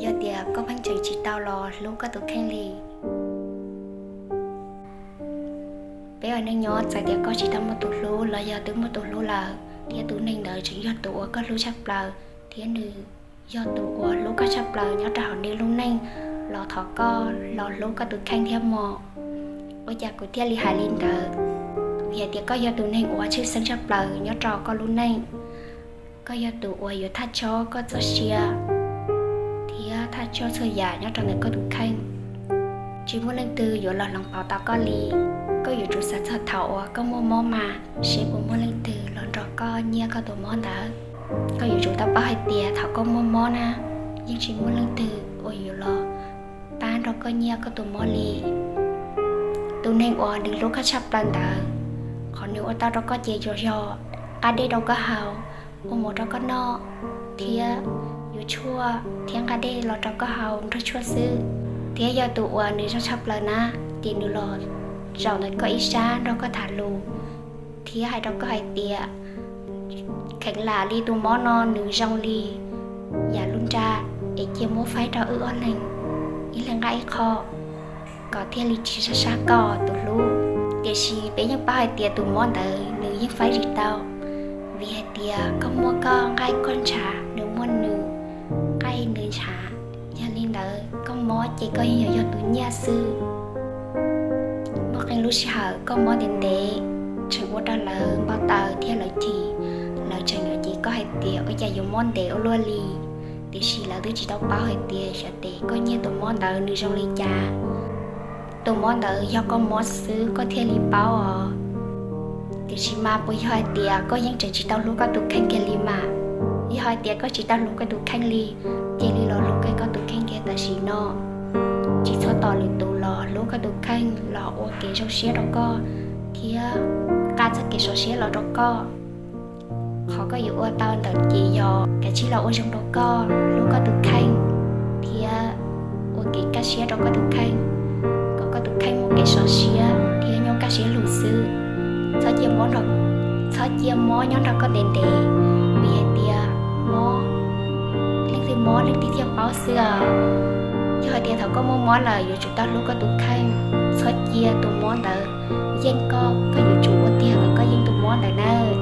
Tias koj pheej tseem tsis tau los hlub koj tus kheej li. Peb ua neej nyob txawm tias koj tsis tau muaj tus hlub los yog twb muaj tus hlub lawm thiab tus neeg ntawd tseem yog tus uas koj hlub tshaj plaws thiab nws yog tus uas hlub koj tshaj plaws nyob rau hauv nws lub neej, los thov koj los hlub koj tus kheej thiab mog. Ua cas kuv thiaj li hais li ntawd? Vim hais tias koj yog tus neeg uas tshwj xeeb tshaj plaws nyob rau koj lub neej. Koj yog tus uas yuav thaj tsho koj txoj sia thiab thaj tsho txhua yam nyob rau ntawm koj tus kheej. Tsis muaj leej twg yuav los hloov pauv tau koj li. Koj yuav tsum xav txog thaum uas koj muaj mob mas seb puas muaj leej twg los nrog koj nyiaj koj tus mob ntawd. Koj yuav tsum tau paub hais tias thaum koj muaj mob na, yeej tsis muaj leej twg uas yuav los pab nrog koj nyiaj koj tus mob li. Tus neeg uas nws hlub koj tshaj plaws ntawd, qhov nws ua tau rau koj ces yog nqa dej rau koj haus, ua mov rau koj noj, thiab yuav tshuaj thiab nqa dej los rau koj haus nrog tshuaj xwb. Thiab yog tus uas nws zoo tshaj plaws na, ces nws los zaum ntawm koj ib sab nrog koj tham lus thiab hais rau koj hais tias kheev lam li tus mob no nws zoo li yam lub nra, es cia muab faib rau wb ob leeg, ib leeg nqa ib qho, kom thiaj li tsis sab sab koj tus hlub. Tiam sis peb yeej paub hais tias tus mob ntawd nws yeej faib tsis tau, vim hais tias koj muaj koj nqaij koj ntshav, nws muaj nws nqaij nws ntshav. Yog li ntawd koj mob ces koj yeej yuav yog tus nyiaj xwb. Muaj qee lub sij hawm koj mob ntev ntev, tseem ua rau lawv npau taws thiab lawv chim, lawv tseem yuav cem koj hais tias ua cas yuav mob ntev ua luaj li. Tiam sis lawv twb tsis tau paub hais tias xyov tes koj nyiaj tus mob ntawd nws zoo li cas. Tus mob ntawd yog koj mob xwb koj thiaj li paub os. Tiam sis mas puas yog hais tias koj yeej tseem tsis tau hlub koj tus kheej kiag li mas? Yog hais tias koj tsis tau hlub koj tus kheej li, cia li los hlub koj tus kheej kiag tam sim no. Tsis txhob tos lwm tus los hlub koj tus kheej los ua kev zoo siab rau koj thiab nqa txoj kev sov siab los rau koj. Qhov koj yuav ua tau ntawm ces yog kav tsij los ua zoo rau koj, hlub koj tus kheej thiab ua kev kaj siab rau koj tus kheej, kom koj tus kheej muaj kev sov siab thiab nyob kaj siab lug xwb. Txhob cia mob nyob nrog koj ntev ntev, vim hais tias mob, leej twg mob leej twg thiaj paub xwb os. Yog hais tias thaum koj muaj mob lawm yuav tsum tau hlub koj tus kheej, txhob cia tus mob ntawd yeej koj, koj yuav tsum ua tiag kom koj yeej tus mob ntawd nawb.